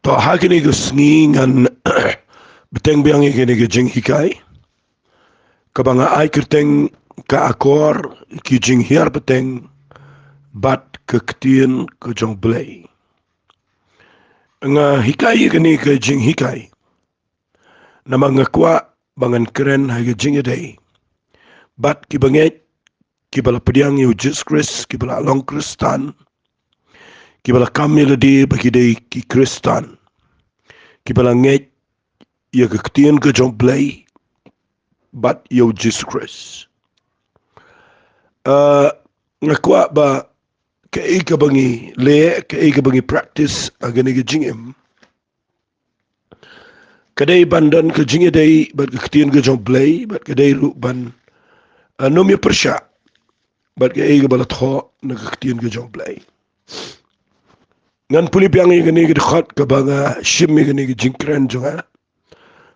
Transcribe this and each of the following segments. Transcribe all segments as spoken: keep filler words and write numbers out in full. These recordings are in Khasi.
To, ha kine ki sngi ngan bteng biang ïa kine ki jinghikai kaba nga ai kyrteng ka akor ki jinghiar bteng bad ka ktien ka jong U Blei. Nga hikai ïa kine ki jinghikai namar nga kwah ba ngan kren ha ki jingïadei bad ki bangeit kiba la pdiang ïa U Jisu Khrist, kiba la long Khristan, kiba la kam ïa lade ba ki dei ki Khristan, kiba la ngeit ïa ka ktien ka jong U Blei bad ïa U Jisu Khrist. Ah, nga kwah ba kaei kaba ngi leh, kaei kaba ngi practice ha kane ka jingim, ka dei ban don ka jingïadei bad ka ktien ka jong U Blei, bad ka dei ruh ban, ah, nym ïa pyrshah bad kaei kaba la thoh na ka ktien ka jong U Blei. Ngan pule biang ïa kane ka dkhot kaba nga shim ïa kane ka jingkren jong nga,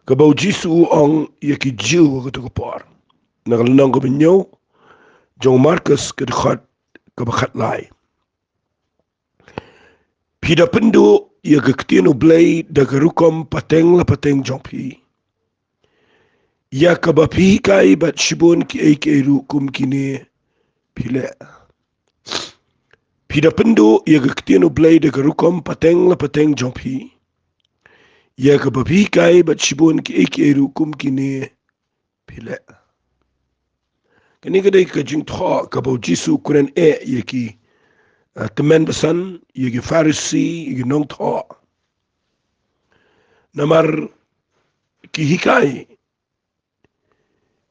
kaba U Jisu u ong ïa ki Jiw ha kato ka por, na ka lynnong kaba hynñiew jong u Markos, ka dkhot kaba khatlai. Phi da pynduh ïa ka ktien U Blei da ka rukom pateng la pateng jong phi, ïa kaba phi hikai bad shibun kiei kiei ruh kum kine phi leh. Phi da pynduh ïa ka ktien U Blei da ka rukom pateng la pateng jong phi, ïa kaba phi hikai bad shibun kiei kiei ruh kum kine phi leh. Kane ka dei ka jingthoh kaba U Jisu u kren eh ïa ki, ah, tymmen basan, ïa ki Pharisi, ïa ki nongthoh. Namar ki hikai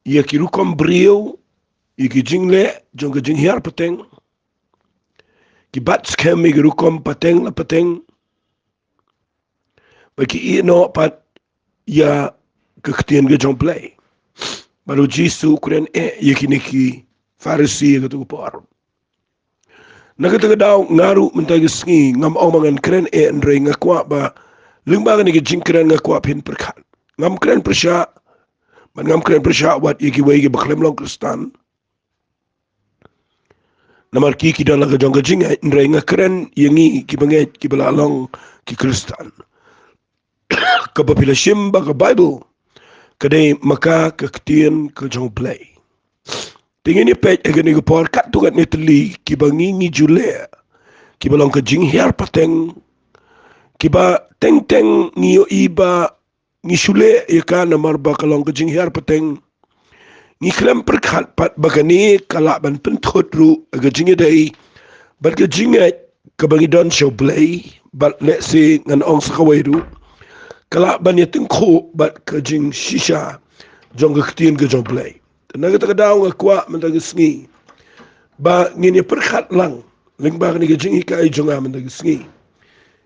ïa ki rukom briew, ïa ki jingleh jong ka jinghiar pateng, ki bat skhem ïa ki rukom pateng la pateng, ba ki ïehnoh pat ïa ka ktien ka jong U Blei. Bad U Jisu u kren eh ïa kine ki Pharisi ha kato ka por. Na kata ka daw nga ruh mynta ka sngi ngam ong ba ngan kren eh, hynrei nga kwah ba lyngba kane ka jingkren nga kwah phin pyrkhat. Ngam kren pyrshah, bad ngam kren pyrshah wat ïa kiwei kiba khlem long Khristan. Namar ki ki don la ka jong ka jingngeit, hynrei nga kren ïa ngi kiba ngeit, kiba la long ki Khristan. Kaba phi la shim ba ka Baibl ka dei ma ka ka ktien ka jong U Blei. Te ngin ïa peit ha kane ka por katto katne tylli kiba ngi ngi ju leh, kiba long ka jinghiar pateng, kiba teng teng ngi ïohi ba ngi shu leh ïa ka namar ba ka long ka jinghiar pateng. Ngi khlem pyrkhat pat ba kane ka lah ban pynthut ruh ha ka jingïadei bad ka jingngeit kaba ngi don sha U Blei, bad lehse ngan ong sa kawei ruh, ka lah ban ïa tyngkhuh bad ka jingshisha jong ka ktien ka jong U Blei. Te na kata ka daw nga kwah mynta ka sngi ba ngin ïa pyrkhat lang lyngba kane ka jinghikai jong nga mynta ka sngi.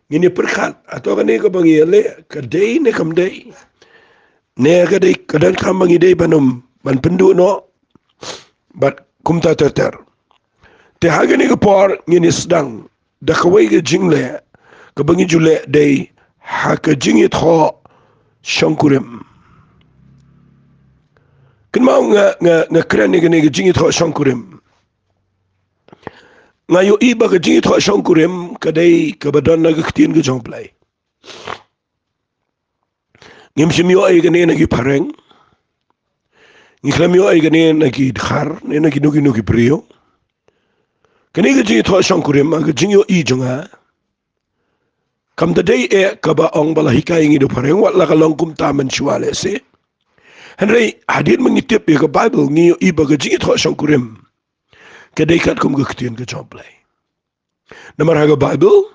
Ngin ïa pyrkhat, hato kane kaba ngi ïa leh ka dei ne kam dei, ne ka dei ka donkam ba ngi dei ban ym ban pynduh noh, bad kumta ter ter. Te ha kane ka por ngin ïa sdang da kawei ka jingleh kaba ngi ju leh dei ha ka jingïathoh shongkurim. Kynmaw nga, nga, nga kren ïa kane ka jingïathoh shongkurim. Nga ïohi ba ka jingïathoh shongkurim ka dei kaba don na ka ktien ka jong U Blei. Ngim shym ïoh ïa kane na ki phareng. Ngi khlem ïoh ïa kane na ki dkhar ne na kino kino ki briew. Kane ka jingïathoh shongkurim ha ka jingïohi jong nga, kam da dei eh kaba ong ba la hikai ïa ngi da u phareng, wat la ka long kumta mynshuwa lehse. Hynrei hadien ba ngi tip ïa ka Baibl ngi ïohi ba ka jingïathoh shongkurim ka dei katkum ka ktien ka jong U Blei. Namar ha ka Baibl,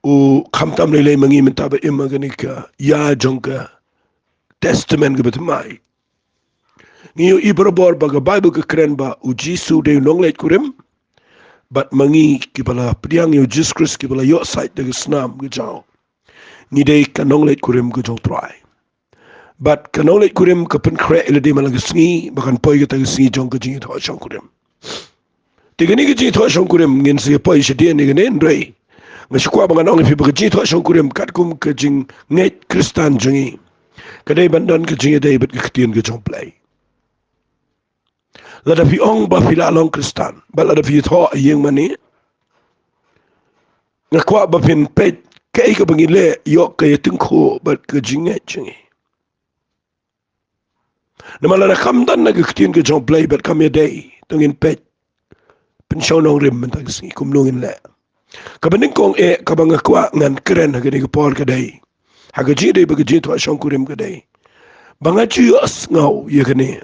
u khamtam lei lei ma ngi mynta ba im ha kane ka ïa jong ka Testament kaba thymmai. Ngi ïohi barabor ba ka Baibl ka kren ba U Jisu u dei u nongleit kurim, bad ma ngi kiba la pdiang ïa U Jisu Khrist, kiba la ïoh sait da ka snam ka jaw, ngi dei ka nongleit kurim ka jong U Trai. Bad ka nongleit kurim ka pynkhreh ïa lade man la ka sngi ba kan poi kata ka sngi jong ka jingïathoh shongkurim. Te kane ka jingïathoh shongkurim ngin sa ïa poi shadien ïa kane, hynrei nga shu kwah ba ngan ong ïa phi ba ka jingïathoh shongkurim katkum ka jingngeit Khristan jong ngi ka dei ban don ka jingïadei bad ka ktien ka jong U Blei. Lada phi ong ba phi la long Khristan bad lada phi thoh ïing mane, nga kwah ba phin peit kaei kaba ngi leh ïoh ka ïatyngkhuh bad ka jingngeit jong ngi. Namar lada kam don na ka ktien ka jong U Blei bad kam ïadei, to ngin peit pynshong nongrim mynta ka sngi kumno ngin leh. Kaba nyngkong eh kaba nga kwah ngan kren ha kane ka por ka dei, ha ka jingïadei bad ka jingïathoh shongkurim ka dei, ba nga ju ïohsngew ïa kane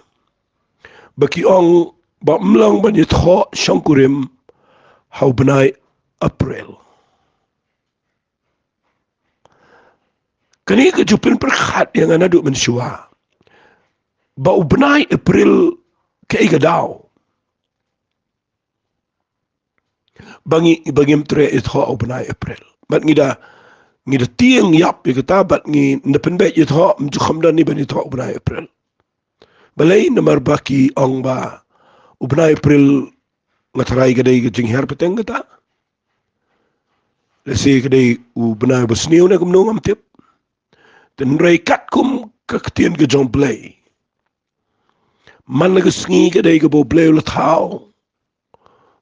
ba ki ong ba ym long ban ïathoh shongkurim ha u bnai April. Kane ka ju pynpyrkhat ïa nga naduh mynshuwa ba u bnai April kaei ka daw ba ngi, ba ngim treh ïathoh u bnai April. Bad ngi da, ngi da tieng ïap ïa kata bad ngi da pynbeit ïathoh, ym ju kham don ne ban ïathoh u bnai April. Balei? Namar ba ki ong ba u bnai April, nga tharai ka dei ka jinghiar pateng kata. Lehse ka dei u bnai ba sniew ne kumno ngam tip. Hynrei katkum ka ktien ka jong U Blei, man la ka sngi ka dei kaba U Blei u la thaw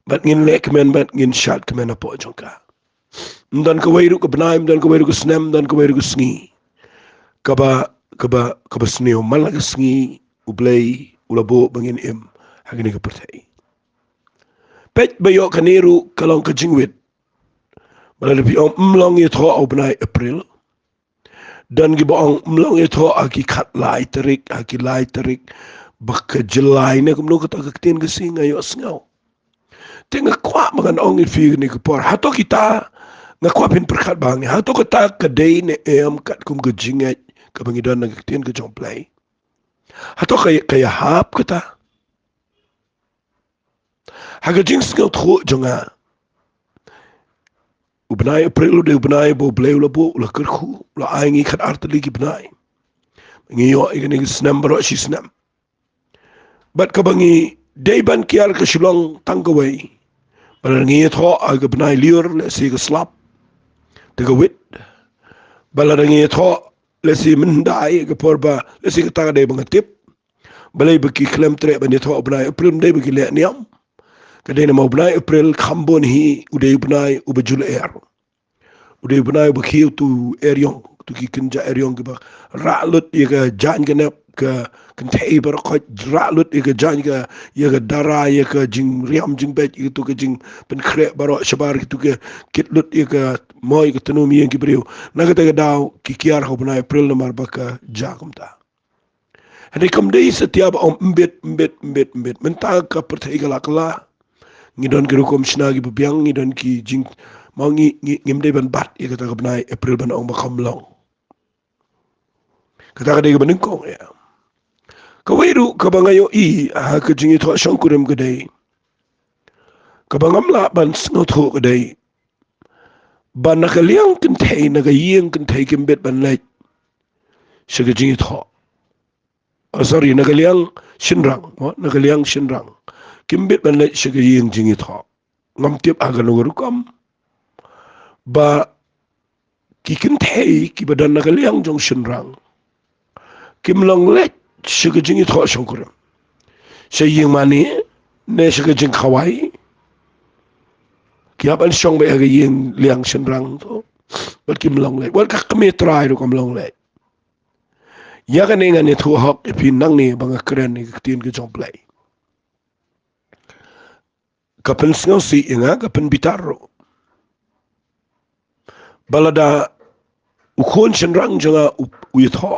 bad ngin leh kmen bad ngin shad kmen hapoh jong ka. Ym don kawei ruh ka bnai, ym don kawei ruh ka snem, ym don kawei ruh ka sngi kaba, kaba, kaba sniew. Man la ka sngi U Blei u la buh ba ngin im ha kane ka pyrthei. Peit ba ïoh kane ruh ka long ka jingwit. Ba lada phi ong ym long ïathoh ha u bnai April, don kiba ong ym long ïathoh ha ki khatlai tarik, ha ki lai tarik ba ka July ne kumno kata ka ktien ka sngi, nga ïohsngew. Te nga kwah ba ngan ong ïa phi kane ka por, hato kita, nga kwah phin pyrkhat ba ngi, hato kata ka dei ne em katkum ka jingngeit kaba ngi don na ka ktien ka jong U Blei? Hato ka, ka ïahap kata? Ha ka jingsngewthuh jong nga, u bnai April u dei u bnai ba U Blei u la buh, u la kyrkhu, u la ai ngi khatar tylli ki bnai. Ngi ïoh ïa kane ka snem baroh shi snem. Bad kaba ngi dei ban kiar ka Shillong tang kawei. Ba lada ngi ïathoh ha ka bnai Lyoh lehse ka slap, te ka wit. Ba lada ngi ïathoh lehse mynhyndai, ka por ba lehse kata ka dei ba nga tip. Balei ba ki khlem treh ban ïathoh u bnai April? Ym dei ba ki leh niam. Ka dei namar u bnai April kham bun hi u dei u bnai uba ju lyer. U dei u bnai uba khiew tu eriong, tu ki kynja eriong kiba rah lut ïa ka jaiñ ka nep, ka kynthei baroh khoit, rah lut ïa ka jaiñ ka, ïa ka dara, ïa ka jingriam jingbeit, ïa tu ka jingpynkhreh baroh shabar, ïa tu ka kit lut ïa ka moi ka tnum ïing ki briew. Na kata ka daw ki kiar ha u bnai April namar ba ka jia kumta. Hynrei kam dei satia ba ong mbit, mbit, mbit, mbit. Mynta ka pyrthei ka la kylla. Ngi don ki rukom shna kiba biang, ngi don ki jing, ma ngi, ngi, ngim dei ban bat ïa kata ka bnai April ban ong ba kam long. Kata ka dei kaba nyngkong ïa. Kawei ruh kaba nga ïohi ha ka jingïathoh shongkurim ka dei, kaba ngam lah ban sngewthuh ka dei ba na ka liang kynthei, na ka ïing kynthei kim bit ban leit sha ka jingïathoh. Oh, sorry, na ka liang shynrang, mo, na ka liang shynrang kim bit ban leit sha ka ïing jingïathoh. Ngam tip ha kano ka rukom ba ki kynthei kiba don na ka liang jong shynrang kim long leit sha ka jingïathoh shongkurim, sha ïing mane ne sha ka jingkhawai. Ki hap ban shong beit ha ka ïing liang shynrang to, bad kim long leit. Wat ka kmie trai ruh kam long leit. Ïa kane ngan ïathuh hok ïa phi nangne ba nga kren ïa ka ktien ka jong U Blei. Ka pynsngewsih ïa nga, ka pynbitar ruh. Ba lada u khun shynrang jong nga u, u ïathoh,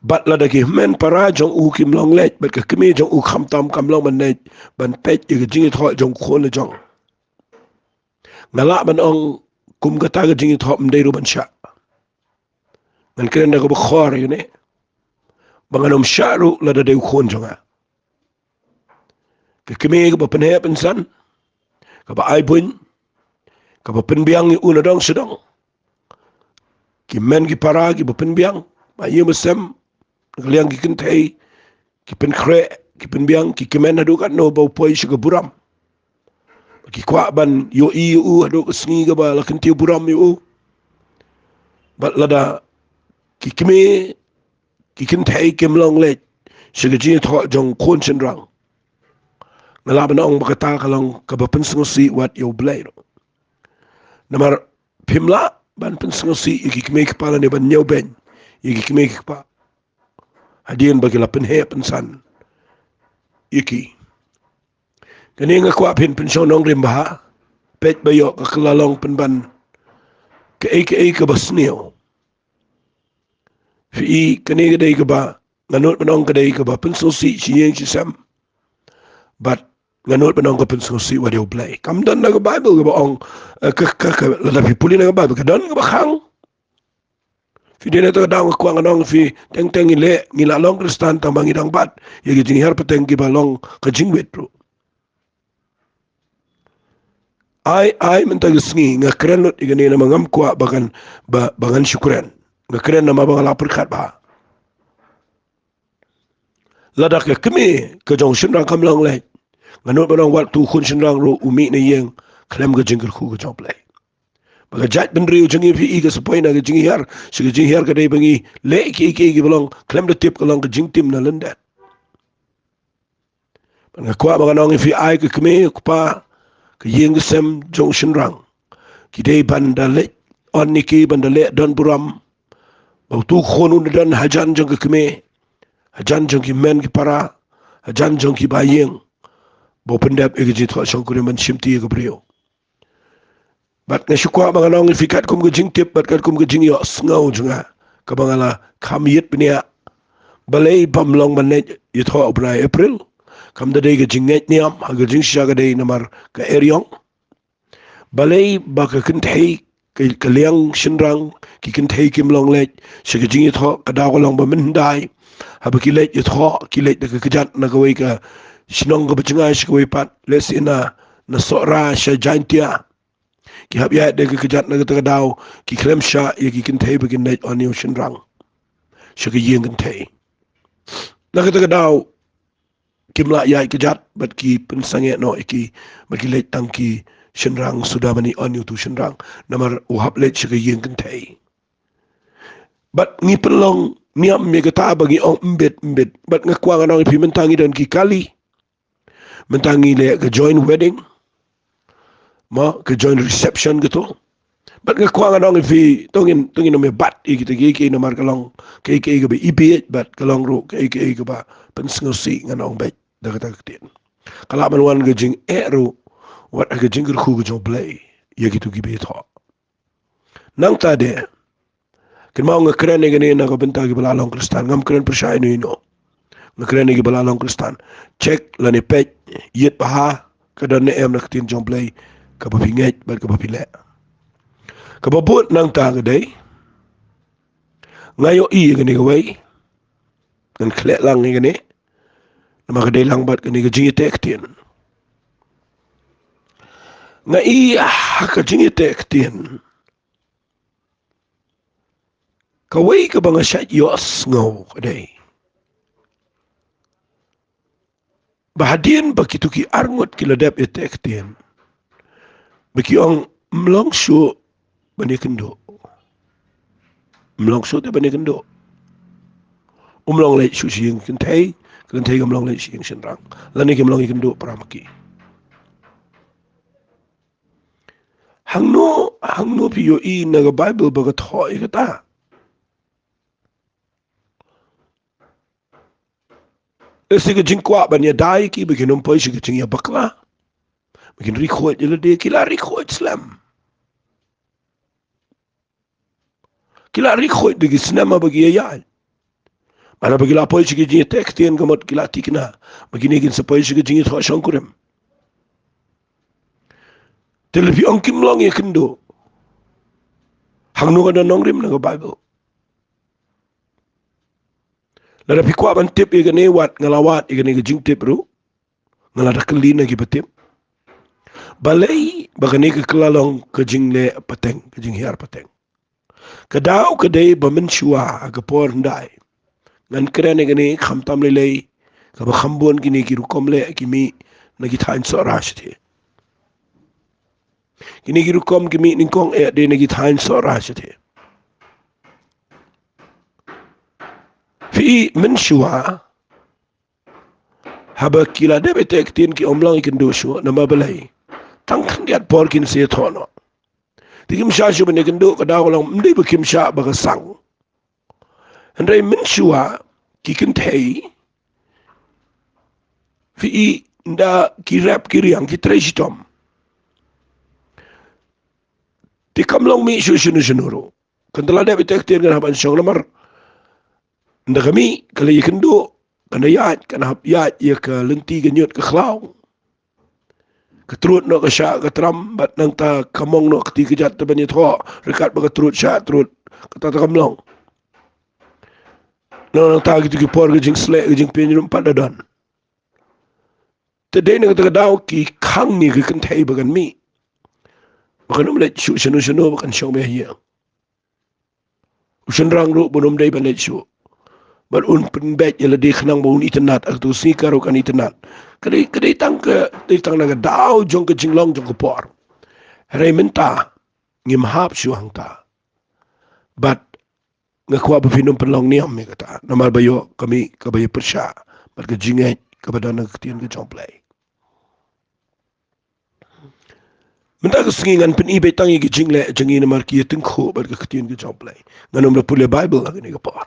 bad lada ki hynmen para jong u kim long leit, bad ka kmie jong u khamtam kam long ban leit ban peit ïa ka jingïathoh jong u khun la jong, nga lah ban ong kum kata ka jingïathoh ym dei ruh ban shah. Ngan kren da kaba khor ïa kane, ba ngan ym shah ruh lada dei u khun jong nga. Ka kmie kaba pynheh pynsan, kaba ai buiñ, kaba pynbiang ïa u na dong sha dong. Ki hynmen ki para kiba pynbiang, ba ïing ba sem, na ka liang ki kynthei, ki pynkhreh, ki pynbiang, ki kmen haduh katno ba u poi sha ka burom. Ki kwah ban ïohi ïa u haduh ka sngi kaba la kyntiew burom ïa u. Bad lada ki kmie, ki kynthei kim long leit sha ka jingïathoh jong u khun shynrang, nga lah ban ong ba kata ka long kaba pynsngewsih wat ïa U Blei ruh. Namar phim lah ban pynsngewsih ïa ki kmie ki kpa lane ban ñiewbeiñ ïa ki kmie ki kpa hadien ba ki la pynheh pynsan ïa ki. Kane nga kwah phin pynshong nongrim bha. Peit ba ïoh ka kylla long pynban kaei kaei kaba sniew. Phi i, kane ka dei kaba nga nud ban ong ka dei kaba pynsngewsih shi ïing shi sem. Bad nga nud ban ong ka pynsngewsih wat ïa U Blei. Kam don na ka Baibl kaba ong, eh, ka, ka, ka, lada phi pule na ka Baibl ka don kaba khang. Phi dei na kata ka daw nga kwah ngan ong ïa phi, teng teng ngi leh, ngi la long Khristan tang ba ngi dang bat ïa ki jinghiar pateng kiba long ka jingwit ruh. Ai, ai mynta ka sngi nga kren lut ïa kane namar ngam kwah ba kan, ba, ba ngan shu kren. Nga kren namar ba nga la pyrkhat bha. Lada ka kmie ka jong u shynrang kam long leit, nga nud ban ong wat utu u khun shynrang ruh u mih na ïing khlem ka jingkyrkhu ka jong U Blei. Ba ka jaitbynriew jong ngi, phi i, ka sa poi na ka jinghiar sha ka jinghiar ka dei ba ngi leh kiei kiei kiba long khlem da tip, ka long ka jingtim na lyndet. Bad nga kwah ba ngan ong ïa phi, ai ka kmie ka kpa, ka ïing ka sem jong u shynrang, ki dei ban da leit on ïa ki, ban da leh donburom. Ba utu u khun un da don hajan jong ka kmie, hajan jong ki hynmen ki para, hajan jong ki ba ïing, ba u pyndep ïa ka jingthoh shongkurim ban shimti ïa ka briew. Bad nga shu kwah ba ngan ong ïa phi katkum ka jingtip bad katkum ka jingïohsngew jong nga kaba nga la kham ïit bniah. Balei bym long ban leit ïathoh u bnai April? Kam da dei ka jingngeit niam, ha ka jingshisha ka dei namar ka eriong. Balei ba ka kynthei, ka, ka liang shynrang, ki kynthei kim long leit sha ka jingïathoh, ka daw ka long ba mynhyndai haba ki leit ïathoh, ki leit da ka kjat na kawei ka shnong kaba jngai sha kawei pat, lehse na, na Sohra sha Jaintia. Ki hap ïaid da ka kjat, na kata ka daw ki khlem shah ïa ki kynthei ba kin leit on ïa u shynrang sha ka ïing kynthei. Na kata ka daw kim lah ïaid kjat bad ki pynsangeh noh ïa ki, bad ki leit tang ki shynrang suda ban ïa on ïa utu u shynrang namar u hap leit sha ka ïing kynthei. Bad ngi pynlong niam ïa kata ba ngi ong mbit mbit. Bad nga kwah ngan ong ïa phi, mynta ngi don ki kali. Mynta ngi leh ka joint wedding, mo, ka joint reception kato. Bad nga kwah ngan ong ïa phi, to ngin, to ngin ym ïa bat ïa kita kiei kiei namar ka long kiei kiei kaba ibiej bad ka long ruh kiei kiei kaba pynsngewsih, ngan ong beit da kata ka ktien. Ka lah ban wan ka jingeh ruh wat ha ka jingkyrkhu ka jong U Blei ïa kito kiba ïathoh. Nangta de, kynmaw nga kren ïa kane na ka bynta kiba la long Khristan, ngam kren pyrshah ïano ïano. Nga kren ïa kiba la long Khristan. Check lane peit, ïit bha ka don ne em na ka ktien jong U Blei kaba phi ngeit bad kaba phi leh. Kaba bud nangta ka dei, nga ïohi ïa kane kawei, ngan khleh lang ïa kane, namar ka dei lang bad kane ka jingïateh ktien. Nga i ha ka jingïateh ktien, kawei kaba nga shait ïohsngew ka dei ba hadien ba kito ki arngut ki la dep ïateh ktien, ba ki ong, ym long shuh ban ïakynduh. Ym long shuh te ban ïakynduh. Um long leit shuh sha ïing kynthei, ka kynthei kam long leit sha ïing shynrang, lane kim long ïakynduh para ma ki. Hangno, hangno phi ïohi na ka Baibl ba ka thoh ïa kata? Lehse ka jingkwah ban ïada ïa ki ba kin ym poi sha ka jingïabakla, ba kin ri khuid ïa lade, ki la ri khuid slem. Ki la ri khuid da ki snem haba ki ïaid. Bad haba ki la poi sha ka jingïateh ktien, ka mut ki la thikna ba kine kin sa poi sha ka jingïathoh shongkurim. Te lada phi ong kim long ïakynduh, hangno ka don nongrim na ka Baibl? Lada phi kwah ban tip ïa kane, wat nga la wad ïa kane ka jingtip ruh. Nga la da kylli na kiba tip. Balei ba kane ka kylla long ka jingleh pateng, ka jinghiar pateng? Ka daw ka dei ba mynshuwa ha ka por hyndai, ngan kren ïa kane, khamtam lei lei, kaba kham bun kine ki rukom leh ki mih na ki thaiñ Sohra shathie. Kine ki rukom ki mih nyngkong eh de na ki thaiñ Sohra shathie. Phi i, mynshuwa haba ki la dep ïateh ktien, kim long ïakynduh shuh, namar balei? Tang khyndiat por kin sa ïathoh noh. Te kim shah shuh ban ïakynduh, ka daw ka long ym dei ba kim shah ba ka sang. Hynrei mynshuwa ki kynthei, phi i, ynda ki rep ki riang ki trei shitom, te kam long mih shuh shano shano ruh. Kan da la dep ïa ka ktien kan hap ban shong namar ynda ka mih ka la ïakynduh, kan da ïaid, kan hap ïaid ïa ka lynti, ka ñiut, ka khlaw. Ka trud noh ka shah ka tram, bad nangta ka mong noh ka kti ka kjat, te ban ïathoh ryngkat bad ka trud shah trud, kata te kam long. Nangta kito ki por ka jingsleh, ka jingpynrung pat da don. Te dei na kata ka daw ki khang ïa ki kynthei ba kan mih, ba kan ym leit shuh shano shano, ba kan shong beit ha ïing. U shynrang ruh ba un ym dei ban leit shuh, bad un pynbeit ïa lade khnang ba un itynnad, ha kato ka sngi ka ruh kan itynnad. Ka dei, ka dei tang ka, dei tang na ka daw jong ka jinglong jong ka por. Hynrei mynta ngim hap shuh hangta. Bad nga kwah ba phin ym pynlong niam ïa kata, namar ba ïoh ka mih kaba ïapyrshah bad ka jingngeit kaba don ha ka ktien ka jong U Blei. Mynta ka sngi ngan pyni beit tang ïa ki jingleh jong ngi namar ki ïatyngkhuh bad ka ktien ka jong U Blei. Ngan ym da pule Baibl ha kane ka por.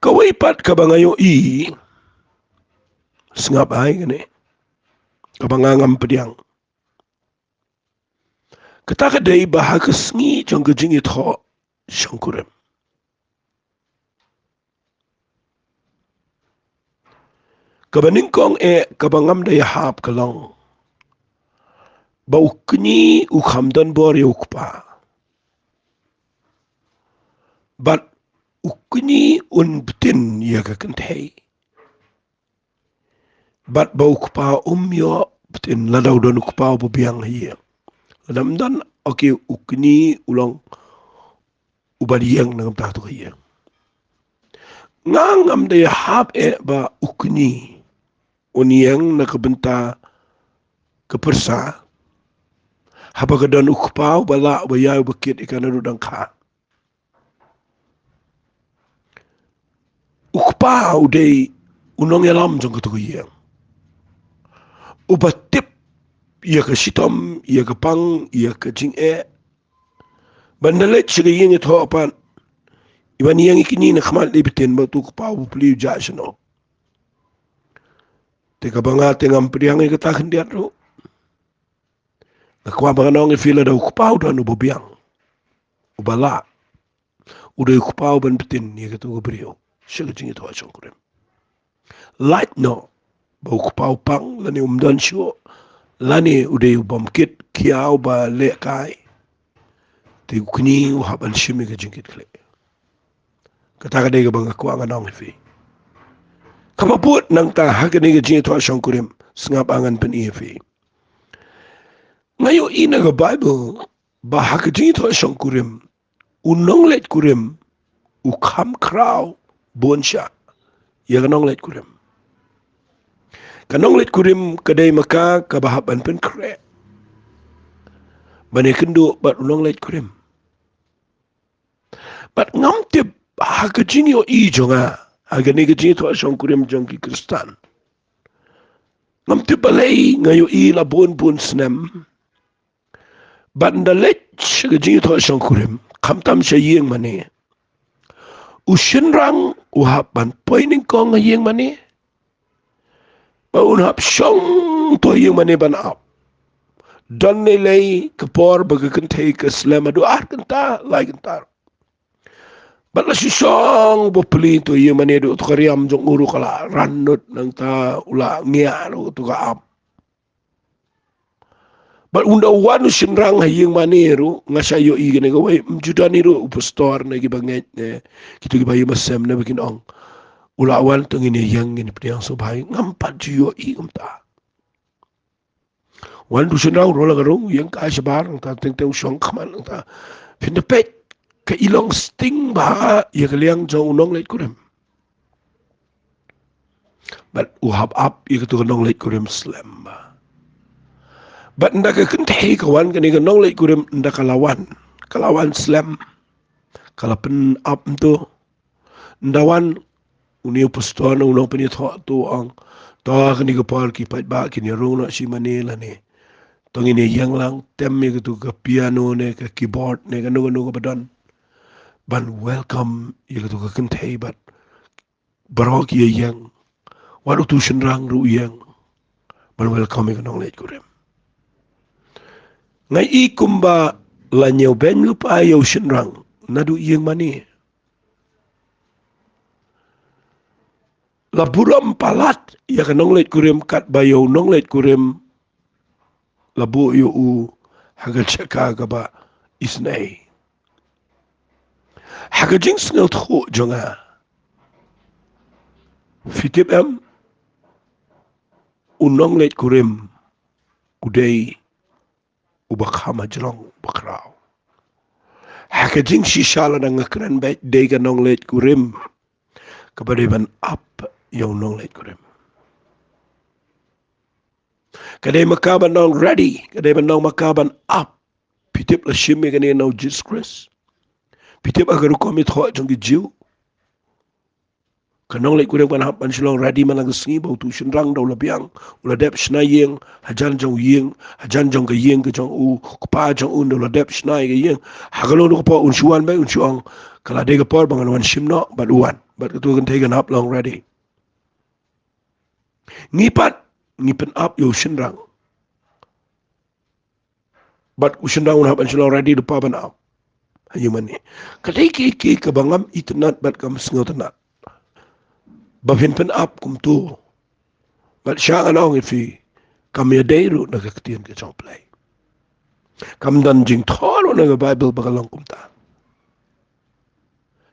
Kawei pat kaba nga ïohi, sngap ai kane, kaba nga ngam pdiang. Kata ka dei ba ha ka sngi jong ka jingïathoh shongkurim, kaba nyngkong eh kaba ngam da ïahap ka long ba u kñi u kham don bor ïa u kpa, bad u kñi un btin ïa ka kynthei. Bad ba u kpa um ïoh btin lada u don u kpa uba biang ha ïing. Lada ym don, okay, u kñi u long uban ïeng na ka bynta kato ka ïing. Nga ngam da ïahap eh ba u kñi un ïeng na ka bynta ka pyrsa haba ka don u kpa uba lah, uba ïai, uba kit ïa ka naduh dang kha. U kpa u dei u nongïalam jong kato ka ïing, uba tip ïa ka shitom, ïa ka pang, ïa ka jingeh. Ban da leit sha ka ïing ïathoh pat, iban ïeng ïa kñi na khmat lei btin, ba uto u kpa u plie u jah shano. Te kaba nga te ngam pdiang ïa kata khyndiat ruh. Nga kwah ba ngan ong ïa phi, lada u kpa u don uba biang, uba lah, u dei u kpa uban btin ïa kato ka briew sha ka jingïathoh shongkurim. Lait noh ba u kpa u pang, lane um don shuh, lane u dei u bym kit khia, uba lehkai, te u kñi u hap ban shim ïa ka jingkitkhlieh. Kata ka dei kaba nga kwah ngan ong ïa phi. Kaba bud nangta ha kane ka jingïathoh shongkurim, sngap, ngan pyni ïa phi. Nga ïohi na ka Baibl ba ha ka jingïathoh shongkurim, u nongleit kurim u kham khraw bun shah ïa ka nongleit kurim. Ka nongleit kurim ka dei ma ka kaba hap ban pynkhreh ban ïakynduh bad u nongleit kurim. Bad ngam tip, ha ka jingïohi jong nga ha kane ka jingïathoh shongkurim jong ki Khristan, ngam tip balei nga ïohi la bun bun snem, bad ynda leit sha ka jingïathoh shongkurim, khamtam sha ïing mane, u shynrang u hap ban poi nyngkong ha ïing mane, ba un hap shong to ha ïing mane ban ap. Don lei lei ka por ba ka kynthei ka slem haduh ar kynta, lai kynta. Bad la shu shong bapli to ha ïing mane, haduh to ka riam jong u ruh ka la ran nud, nangta u la ngiah ruh to ka ap. Bad ynda wan u shynrang ha ïing mane ruh, nga shait ïohi kane kawei, ym ju don hi ruh u pastor ne kiba ngeit ne kito kiba ïeng ba sem ne ba kin ong, u la wan to ngin ïeng ngin pdiang sngewbha. Ngam pat ju ïohi kumta. Wan u shynrang u rung la ka rung, ïeng kai shabar, nangta teng teng u shong khmat, nangta phin da peit ka i long sting bha ïa ka liang jong u nongleit kurim. Bad u hap ap ïa kato ka nongleit kurim slem bha. Bad ynda ka kynthei ka wan, kane ka nongleit kurim ynda ka la wan, ka la wan slem, ka la pyn-ap kumto. Ynda wan une u pastor ne u nongpynïathoh to u ong, to kane ka por ki paidbah kin ïa rung noh shi mane lane To ngin ïeng lang, tem ïa katu ka piano ne ka keyboard ne kano kano kaba don, ban welcome ïa katu ka kynthei bad baroh ki ïeng. Wat utu u shynrang ruh u ïeng ban welcome ïa ka nongleit kurim. Nga i kumba la ñiew beiñ lypa ïa u shynrang naduh ïing mane. La burom palat ïa ka nongleit kurim katba ïa u nongleit kurim la buh ïa u ha ka jaka kaba isynei. Ha ka jingsngewthuh jong nga, phi tip em, u nongleit kurim u dei uba kham hajrong uba khraw. Ha ka jingshisha lada nga kren beit, dei ka nongleit kurim kaba dei ban ap ïa u nongleit kurim. Ka dei ma ka ban ong ready, ka dei ban ong ma ka ban ap. Phi tip la shim ïa kane na u Jesus Christ? Phi tip ha ka rukom ïathoh jong ki Jiw? Ka nongleit kurim kan hap ban shu long ready man la ka sngi ba utu u shynrang da u la biang, u la dep shna ïing hajan jong u ïing, hajan jong ka ïing ka jong u kpa jong u, da u la dep shna ïa ka ïing. Ha kano kano ka por un shu wan beit, un shu ong, ka la dei ka por ba ngan wan shim noh bad u wan. Bad katu ka kynthei kan hap long ready. Ngi pat ngi pynap ïa u shynrang. Bad u shynrang un hap ban shu long ready lypa ban ap ha ïing mane. Ka dei kiei kiei kaba ngam itynnad bad kam sngewtynnad ba phin pynap kumtu. Bad sha ngan ong ïa phi, kam ïadei ruh na ka ktien ka jong U Blei. Kam don jingthoh ruh na ka Baibl ba ka long kumta.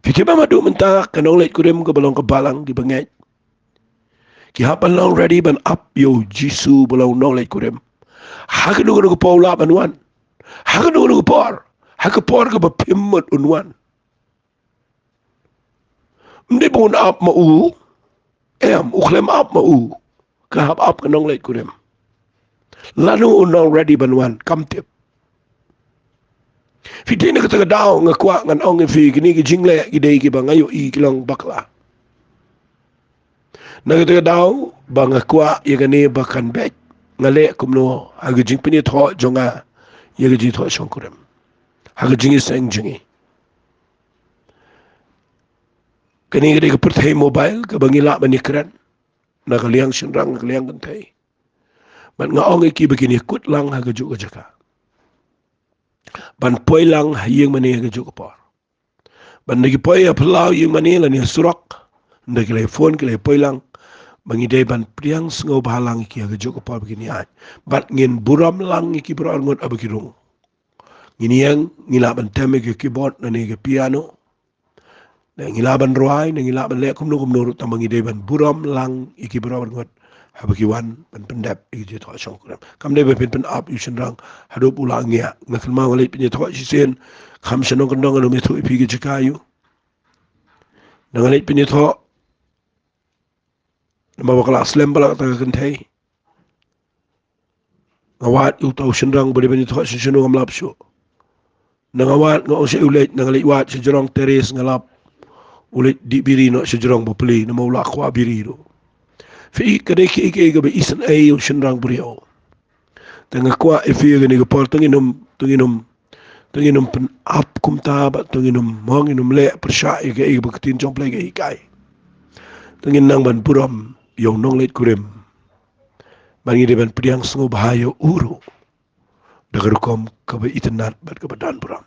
Phi tip ba haduh mynta ka nongleit kurim kaba long ka balang kiba ngeit, ki hap ban long ready ban ap ïa u Jisu ba long nongleit kurim ha kano kano ka por u lah ban wan. Ha kano kano ka por, ha ka por kaba phim mut un wan. Ym dei ba un ap ma u, em, u khlem ap ma u, ka hap ap ka nongleit kurim. Lano un long ready ban wan kam tip. Phi tip, na kata ka daw nga kwah ngan ong ïa phi, kine ki jingleh ki dei kiba nga ïohi ki long bakla. Na kata ka daw ba nga kwah ïa kane ba kan beit, nga leh kumno ha ka jingpynïathoh jong nga ïa ka jingthoh shongkurim ha ka jingïaseng jong ngi. Kane ka dei ka pyrthei mobile kaba ngi lah ban ïakren na ka liang shynrang, na ka liang kynthei. Bad nga ong ïa ki ba kin ïakut lang ha kajuh ka jaka, ban poi lang ha ïing mane ha kajuh ka por. Bad ynda ki poi ha phyllaw ïing mane lane ha surok, ynda ki la phone, ki la poi lang, ba ngi dei ban pdiang sngewbha lang ïa ki ha kajuh ka por ba kin ïaid. Bad ngin burom lang ïa ki baroh arngut haba ki rung. Ngin ïeng, ngi lah ban tem ïa ki keyboard lane ki piano, ne ngi lah ban rwai, ne ngi lah ban leh kumno kumno ruh, tangba ngi dei ban burom lang ïa ki baroh arngut haba ki wan ban pyndep ïa ki jingthoh shongkurim. Kam dei ba phin pynap ïa u shynrang haduh ba u la ngiah. Nga kynmaw nga leit pynïathoh shisien, kham shanong kyndong ngan ym ïathuh ïa phi ka jaka aïu. Nga leit pynïathoh, namar ba ka la slem palat kata ka kynthei. Nga wad ïa uta u shynrang ba dei ban ïathoh sha shano ngam lap shuh. Nga wad, nga ong sha u leit, nga leit wad sha jrong terrace, nga lap u leit dih biri noh sha jrong bapli, namar u la kwah biri ruh. Phi, ka dei kiei kiei kaba isynei ïa u shynrang briew. Te nga kwah ïa phi kane ka por, to ngin ym, to ngin ym, to ngin ym pynap kumta, bad to ngin ym, mo ngin ym leh pyrshah ïa kaei kaba ka ktien jong U Blei ka hikai. To ngin nang ban burom ïa u nongleit kurim. Bad ngi dei ban pdiang sngewbha ïa u ruh da ka rukom kaba itynnad bad kaba don burom.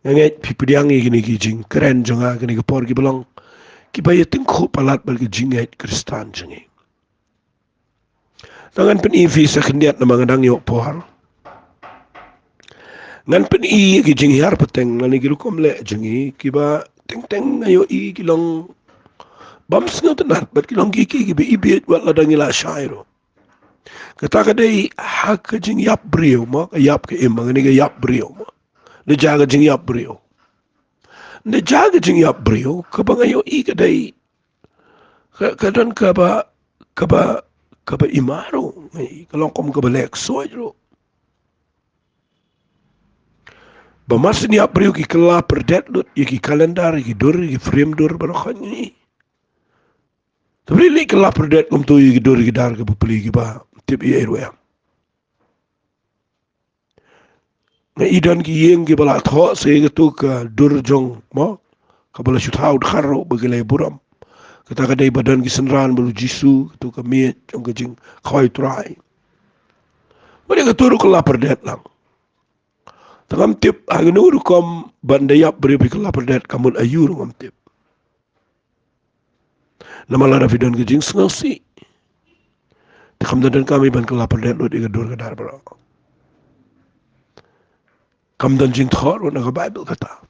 Nga ngeit phi pdiang ïa kine ki jingkren jong nga kane ka por kiba long kiba ïatyngkhuh palat bad ka jingngeit Khristan jong ngi. Te ngan pyni ïa phi sa khyndiat namar nga dang ïoh por. Ngan pyni ïa ki jinghiar pateng lane ki rukom leh jong ngi kiba teng teng nga ïohi ki long bym sngewtynnad bad ki long kiei kiei kiba ibiej wat lada ngi la shai ruh. Kata ka dei ha ka jingïap briew mo, ka ïap ka im, ma kane ka ïap briew mo. Da jia ka jingïap briew. Da jia ka jingïap briew, kaba nga ïohi ka dei, ka, ka don kaba, kaba, kaba im ruh, ka long kum kaba leh ksuid ruh. Ba mar shen ïap briew ki kylla pyrdet lut ïa ki calendar, ïa ki dur, ïa ki frame dur baroh khoit ngi. Te phi leit kylla pyrdet kumtu ïa ki dur ïa ki dar kiba pli kiba tip ïa ei ruh em. Ki don ki ïing kiba la thoh sa ïa katu ka dur jong, mo, kaba la shu thaw dkhar ruh ba ki la burom. Kata ka dei ba don ki synran bad u Jisu, katu ka miej jong ka jingkhawai Trai. Bad ïa katu ruh ka la pyrdet lang. Te ngam tip ha kano ka rukom ban da ïap briew ba ki la pyrdet, ka mut aïu ruh ngam tip. Namar lada phi don ka jingsngewsih, te kam don, don kam i ban kylla pyrdet lut ïa ka dur ka dar baroh. Kam don jingthoh ruh na ka Baibl kata.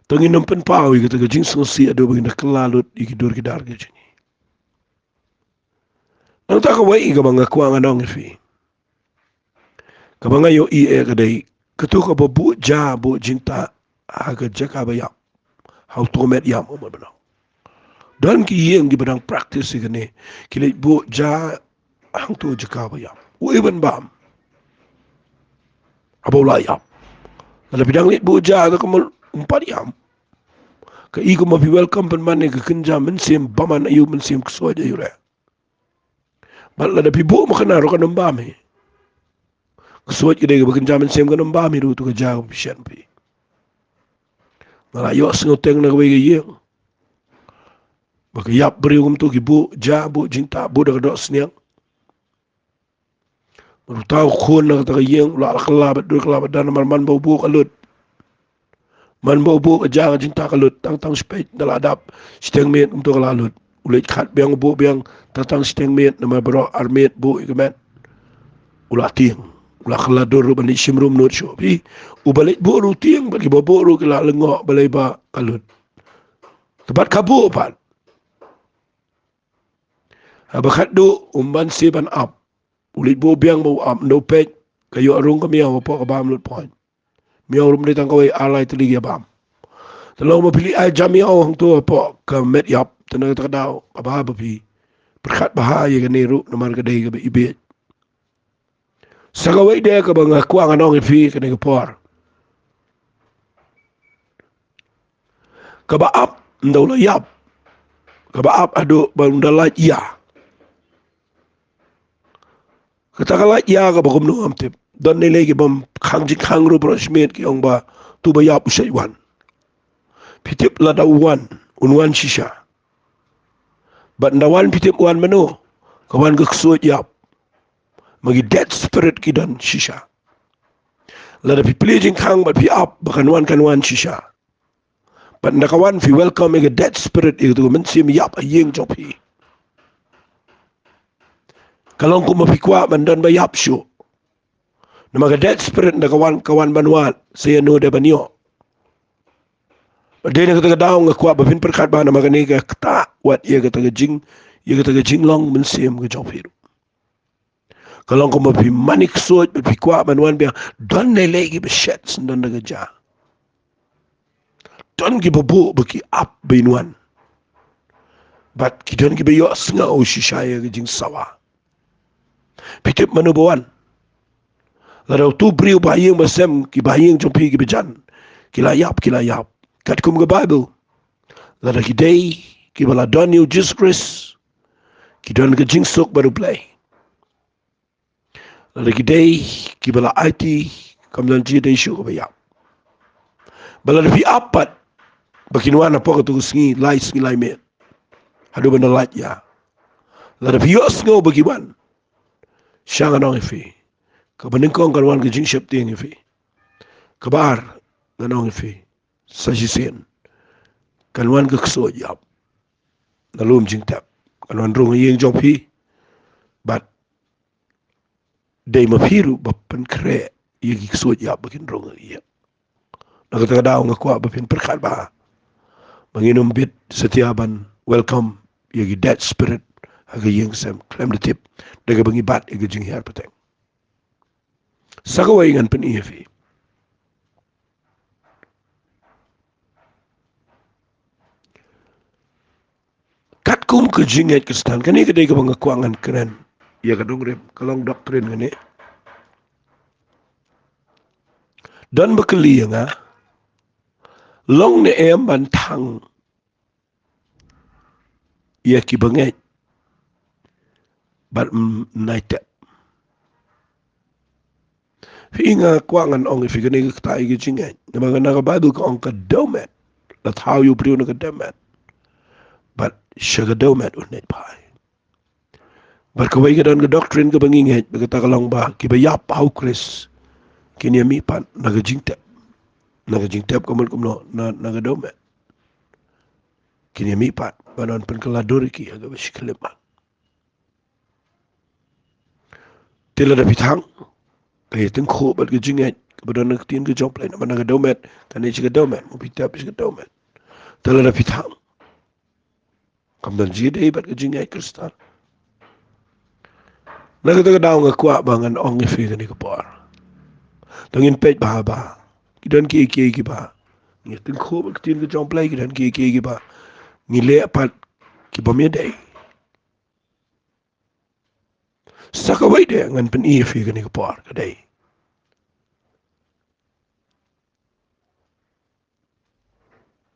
Te ngin ym pynpaw ïa kata ka jingsngewsih haduh ba ngin da kylla lut ïa ki dur ki dar ki jong ngi. Nangta kawei kaba nga kwah ngan ong ïa phi, kaba nga ïohi eh ka dei katu kaba buh ja buh jingtah ha ka jaka ba ïap, ha uto u met ïap, u met ba nong. Don ki ïing kiba dang practice ïa kane, ki leit buh ja hangto jaka ba ïap. U ei ban bam haba u la ïap. Lada phi dang leit buh ja, te ka mut um pat ïam. Ka i kumba phi welcome pynban ïa ka kynja mynsiem bymman aïu, mynsiem ksuid aïu re. Bad lada phi buh makna ruh kan ym bam hi. Ksuid ka dei kaba kynja mynsiem, kan ym bam hi ruh tu ka ja kaba phi shet phi. Nga la ïohsngew teng na kawei ka ïing ba ka ïap briew kumto, ki buh ja buh jingtah, buh da ka doh sniang. Bad uta u khun na kata ka ïing u la kylla bad dur kylla bad dan, namar man ba u buh ka lut. Man ba u buh ka ja ka jingtah ka lut, tang tang shipeit da la dap, shiteng miet kumto ka la lut. U leit khat biang, u buh biang, tang tang shiteng miet, namar baroh ar miet buh ïa ka met. U la tieng, u la kylla dur ruh ban leit shim rum nud shuh phi. Uba leit buh ruh u tieng, bad kiba buh ruh ki la lyngngoh balei ba ka lut. Te bad ka buh pat. Haba khatduh um banse ban ap, u leit buh biang ba u ap, ynda u peit ka ïoh rung ka miaw hapoh ka bam lut point. Miaw ruh ym dei tang kawei, ar lai tylli ki ïa bam. Te long ba phi leit ai ja miaw hangto hapoh ka met ïap, te na kata ka daw kaba ha ba phi pyrkhat bha ïa kane ruh, namar ka dei kaba ibiej. Sa kawei de kaba nga kwah ngan ong ïa phi kane ka por, kaba ap ynda u la ïap, kaba ap haduh ba ynda lait ïa. Kata ka lait ïa kaba kumno ngam tip. Don ne lei ki bym khang jingkhang ruh baroh shimiet ki ong ba tu ba ïap u shait wan. Phi tip lada u wan, un wan shisha. Bad ynda wan phi tip wan mano? Ka wan ka ksuid ïap. Ma ki dead spirit ki don shisha. Lada phi plie jingkhang bad phi ap ba kan wan, kan wan shisha. Bad ynda ka wan phi welcome ïa ka dead spirit, ïa ka mynsiem ïap ha ïing jong phi. Ka long kumba phi kwah ban don ba ïap shuh. Namar ka dead spirit ynda ka wan, ka wan ban wad, sa ïano de ban ïoh. Bad dei na kata ka daw nga kwah ba phin pyrkhat bha, namar kane ka ktah wat ïa kata ka jing, ïa kata ka jinglong mynsiem ka jong phi ruh. Ka long kumba phi mane ksuid bad phi kwah ban wan biang, don ne lei kiba shet syndon da ka ja. Don kiba buh ba ki ap ba in wan. Bad ki don kiba ïohsngew shisha ïa ka jingsawa. Phi tip mano ba wan? Lada uto u briew ba ha ïing ba sem, ki ba ha ïing jong phi kiba jan, ki la ïap, ki la ïap. Katkum ka Baibl, lada ki dei kiba la don ïa u Jisu Khrist, ki don ka jingsuk bad U Blei. Lada ki dei kiba la aiti, kam don jingdei shuh kaba ïap. Bad lada phi ap pat ba kin wan hapoh kato ka sngi, lai sngi lai miet, haduh ban da lait ïa. Lada phi ïohsngew ba ki wan, sha ngan ong ïa phi, kaba nyngkong kan wan ka jingsheptieng ïa phi. Kaba ar, ngan ong ïa phi, sa shisien kan wan ka ksuid ïap na lum jingtep. Kan wan rung ha ïing jong phi. Bad dei ma phi ruh ba pynkhreh ïa ki ksuid ïap ba kin rung ha ïing. Na kata ka daw nga kwah ba phin pyrkhat bha, ba ngin ym bit satia ban welcome ïa ki dead spirit ha ka ïing sem khlem da tip, da kaba ngi bat ïa ka jinghiar pateng. Sa kawei ngan pyni ïa phi. Katkum ka jingngeit Khristan, kane ka dei kaba nga kwah ngan kren ïa ka nongrim, ka long doctrine kane. Don ba kylli ïa nga, long ne em ban thang ïa kiba ngeit bad ym nai tep? Phi, nga kwah ngan ong ïa phi kane ka kata ïa ka jingngeit. Namar na ka Baibl ka ong ka dewmet. La thaw ïa u briew na ka dewmet. Bad sha ka dewmet un leit phai. Bad kawei ka don ka doctrine kaba ngi ngeit, ba kata ka long ba kiba ïap ha u Khrist kin ïa mihpat na ka jingtep. Na ka jingtep ka mut kumno, na, na ka dewmet. Kin ïa mihpat, ba don pynkylla dur ïa ki ha kaba shi khyllipmat. Te lada phi thang, ka ïa tyngkhuh bad ka jingngeit kaba don ha ka ktien ka jong U Blei, namar na ka dewmet, kane shi ka dewmet, mo, phi tep shi ka dewmet. Te lada phi thang, kam don jingïadei bad ka jingngeit Khristan. Na kata ka daw nga kwah ba ngan ong ïa phi kane ka por. To ngin peit bha bha. Ki don kiei kiei kiba ngi tyngkhuh bad ka ktien ka jong U Blei, ki don kiei kiei kiba ngi leh pat ki bym ïadei. Sa kawei de ngan pyni ïa phi kane ka por ka dei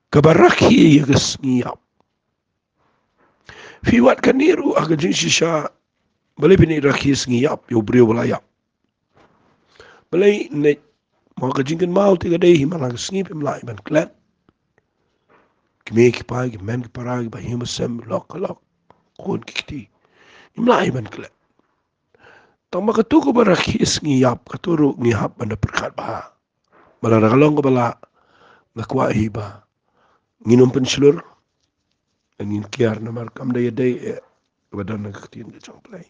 kaba rakhe ïa ka sngi ïap. Phi wad kane ruh ha ka jingshisha, balei phin ïa rakhe sngi ïap ïa u briew ba la ïap? Balei ne, mo, ka jingkynmaw te ka dei hi man la ka sngi phim lah ban klet. Ki mei ki pai, ki hynmen ki para, ki bahynñiew bahsem, lok ka lok, khun ki kti, ngim lah ban klet. Tang ba katu kaba rakhe sngi ïap, katu ruh ngi hap ban da pyrkhat bha. Ba lada ka long kaba lah, nga kwah hi ba ngin ym pynshlur, ngin kiar namar kam da ïadei eh kaba don ha ka ktien ka jong U Blei.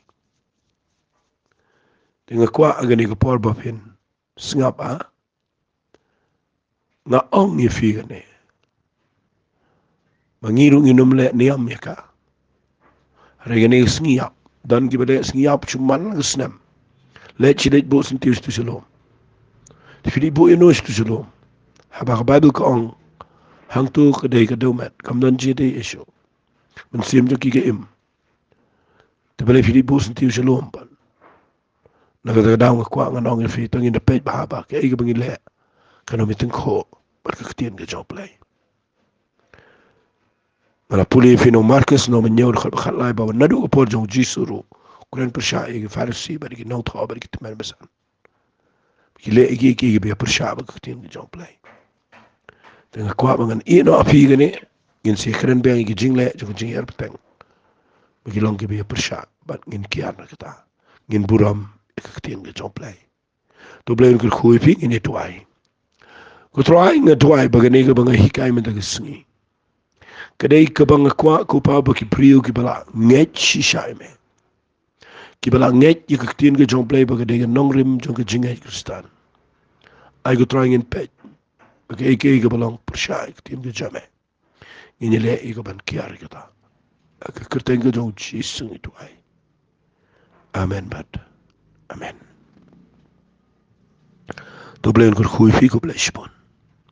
Te nga kwah ha kane ka por ba phin sngap, ah, nga ong ïa phi kane, ba ngi ruh ngin ym leh niam ïa ka. Hynrei kane ka sngi ïap, don kiba leh sngi ïap shu man la ka snem. Leit shi leit buh syntiew shi tu shi lum. Te phi leit buh ïano shi tu shi lum? Haba ka Baibl ka ong, hangtu ka dei ka dewmet, kam don jingïadei ïa shuh. Mynsiem jong ki ka im. Te balei phi leit buh syntiew shi lum pat? Na kata ka daw nga kwah ngan ong ïa phi, to ngin da peit bha bha, kaei kaba ngi leh kan ym ïa tyngkhuh bad ka ktien ka jong U Blei. Nga la pule ïa phi na u Markos, na u mynhynnin, dkhot ba khatlai, ba naduh ka por jong u Jisu ruh u kren pyrshah ïa ki Pharisi bad ïa ki nongthoh bad ïa ki tymmen basan. Ki leh ïa ki, ïa ki, ïa ki ba ïa pyrshah bad ka ktien ka jong U Blei. Te nga kwah ba ngan ïeh noh ha phi kane, ngin sa kren biang ïa ki jingleh jong ka jingïar bteng, ba ki long ki ba ïa pyrshah, bad ngin kiar na kata, ngin burom ïa ka ktien ka jong U Blei. To U Blei un kyrkhu ïa phi, ngin ïa duwai. Ko Trai, nga duwai ba kane kaba nga hikai mynta ka sngi, ka dei kaba nga kwah, ko Pa, ba ki briew kiba la ngeit shisha ïa me, kiba la ngeit ïa ka ktien ka jong U Blei ba ka dei ka nongrim jong ka jingngeit Khristan. Ai ko Trai, ngin peit ba kaei kaei kaba long pyrshah ïa ka ktien ka jong me, ngin ïaleh ïa ka ban kiar ïa kata. Ha ka kyrteng ka jong u Jisu ngi duwai. Amen bad amen. To U Blei un kyrkhu ïa phi, khublei shibun.